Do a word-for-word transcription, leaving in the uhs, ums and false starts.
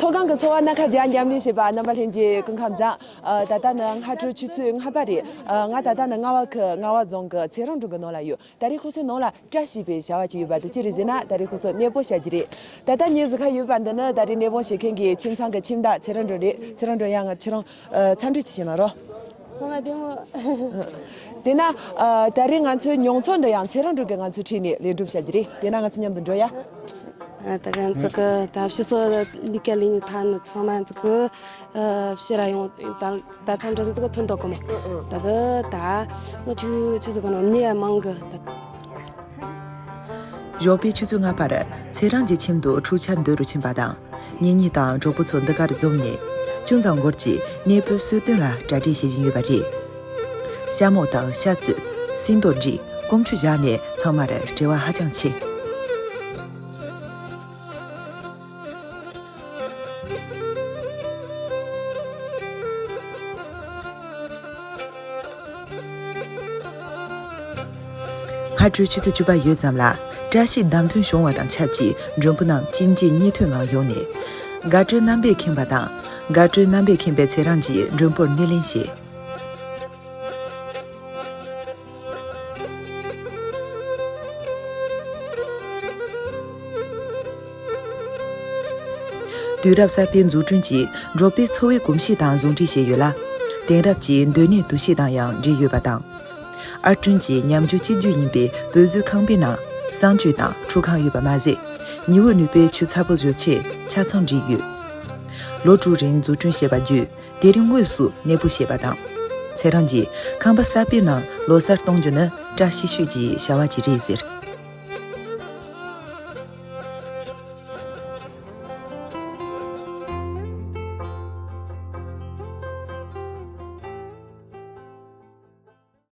མཐོ་སྒང་གི་འཚོ་བ་སྣ་ཁ་རྒྱ་འགྱམ་ལི་ཞེས་པ། རྣམ་པ་ལྷན་རྒྱས་སྐུ་ཁམས་བཟང་། ཨ། ད་ལྟ་ནི་སྔ་དྲོའི་ཆུ་ཚོད་ལྔ་པ་རེད། ཨ། ང་ད་ལྟ་ནི་རྔ་བ་ཁུལ་རྔ་བ་རྫོང་གི་ཚེ་རིང་སྒྲུང་གི་ནང་ལ་ཡོད། ད་རེས་ཁོ་ཚོའི་ནང་ལ་བཀྲ་ཤིས་པའི་བྱ་བ་ཅིག་ཡོད་པ་དེ་ཅི་རེད་ཟེར་ན། ད་རེས་ཁོ་ཚོ་གནས་སྤོ་བྱ་རྒྱུ་རེད། ད་ལྟ་ངའི་གཟིགས་ཁ་ཡོད་པ་འདི་ནི་ད་རེས་གནས་སྤོ་བྱེད་མཁན་གྱི་ཁྱིམ་ཚང་གི་ཁྱིམ་བདག་ཚེ་རིང་སྒྲོན་རེད། ཚེ་རིང་སྒྲོན། ཡང་ཁྱེད་རང་། ཨ། འཚམས་འདྲི་ཅིག་བྱས་གནང་རོགས། ཚང་མ་བདེ་མོ། དེས་ན། ཨ། ད་རེས་ང་ཚོའི་མྱོང་ཚོར་འདི་ཡང་ཚེ་རིང་སྒྲོན་གྱིས་ང་ཚོའི་འཁྲིས་ནས་ལན་གྲུབ་བྱ་རྒྱུ་རེད། དེས་ན་ང་ཚོ་མཉམ་དུ་འགྲོ་ཡ། ཨ། ད་ག་ང་ཚོ་གི་ད་ཕྱི་སོ་ལི་ཀ་ལི་ནི་ཐ་ནི་ཚང་མ་ཚོ་གི། ཨ། ཕྱི་ར་ཡོང་ད་ད་འཚམས་འདྲི་ཚོ་གི་ཐོན་ཐོག་གི་མོ། ད་གི་ད་ང་ཆུ་ཆུ་ཚོད་གི་ནང་ནས་མང་གི་ད། ཞོགས་པའི་ཆུ་ཚོད་ལྔ་པར་ཚེ་རིང་གི་ཁྱིམ་དུ་འཁྲུག་ཆ་འདོན་རུ་ཕྱིན་པ་དང་། ངེད་གཉིས་དང་གྲོགས་པོ་ཚོ་འདི་གར་འཛོམས་ནས། ཅུང་ཙམ་འགོར་གྱི་གནས་སྤོའི་གསོལ་སྟོན་ལ་གྲ་སྒྲིག་བྱེད་བཞིན་ཡོད་པ་རེད། ཤ་མོག་དང་ཤ་བཙོས། སིལ་ཏོག་བསྒྲིགས། སྐོམ་ཆུ་བཞག་ནས་ཚང་མར་བྲེལ་བ་ཧ་ཅང་ཆེ། སྔ་དྲོའི་ཆུ་ཚོད་བཅུ་པ་ཡོལ་ཙམ་ལ། བཀྲ་ཤིས་བདམས་ཐོན་བྱུང་བ་དང་ཆབས་ཅིག་མགྲོན་པོ་རྣམས་གཅིག་རྗེས་གཉིས་མཐུད་ངང་ཡོང་ནས། དགའ་སྤྲོའི་རྣམ་པས་ཁེངས་པ་དང་། དགའ་སྤྲོའི་རྣམ་པས་ཁེངས་པའི་ཚེ་རིང་གིས་མགྲོན་པོར་སྣེ་ལེན་བྱས། དུས་རབས་གསར་པའི་འཛུགས་སྐྲུན་གྱིས་འབྲོག་པའི་འཚོ་བའི་གོམས་གཤིས་དང་ཟུང་འབྲེལ་བྱས་ཡོད་ལ། དེང་རབས་ཀྱི་སྡོད་གནས་འདུ་ཤེས་དང་ཡང་འབྲེལ་ཡོད་པ་དང་། ཨར་སྐྲུན་གྱི་ཉམས་འགྱུར་གཅིག་གྱུར་ཡིན་པའི་བོད་བཟོའི་ཁང་པའི་ནང་གསང་སྤྱོད་དང་ཁྲུས་ཁང་ཡོད་པ་མ་ཟད། ཉི་འོད་ནུས་པའི་ཆུ་ཚ་པོ་བཟོ་ཆེད་ཆ་ཚང་བསྒྲིགས་ཡོད། ལོ་དྲུག་རིང་འཛུགས་སྐྲུན་བྱས་པ་བརྒྱུད། དེ་རིང་དངོས་སུ་གནས་སྤོ་བྱས་པ་དང་། ཚེ་རིང་གིས་ཁང་པ་གསར་པའི་ནང་ལོ་གསར་གཏོང་རྒྱུ་ནི་བཀྲ་ཤིས་ཤོས་ཀྱི་བྱ་བ་ཅིག་རེད་ཟེར།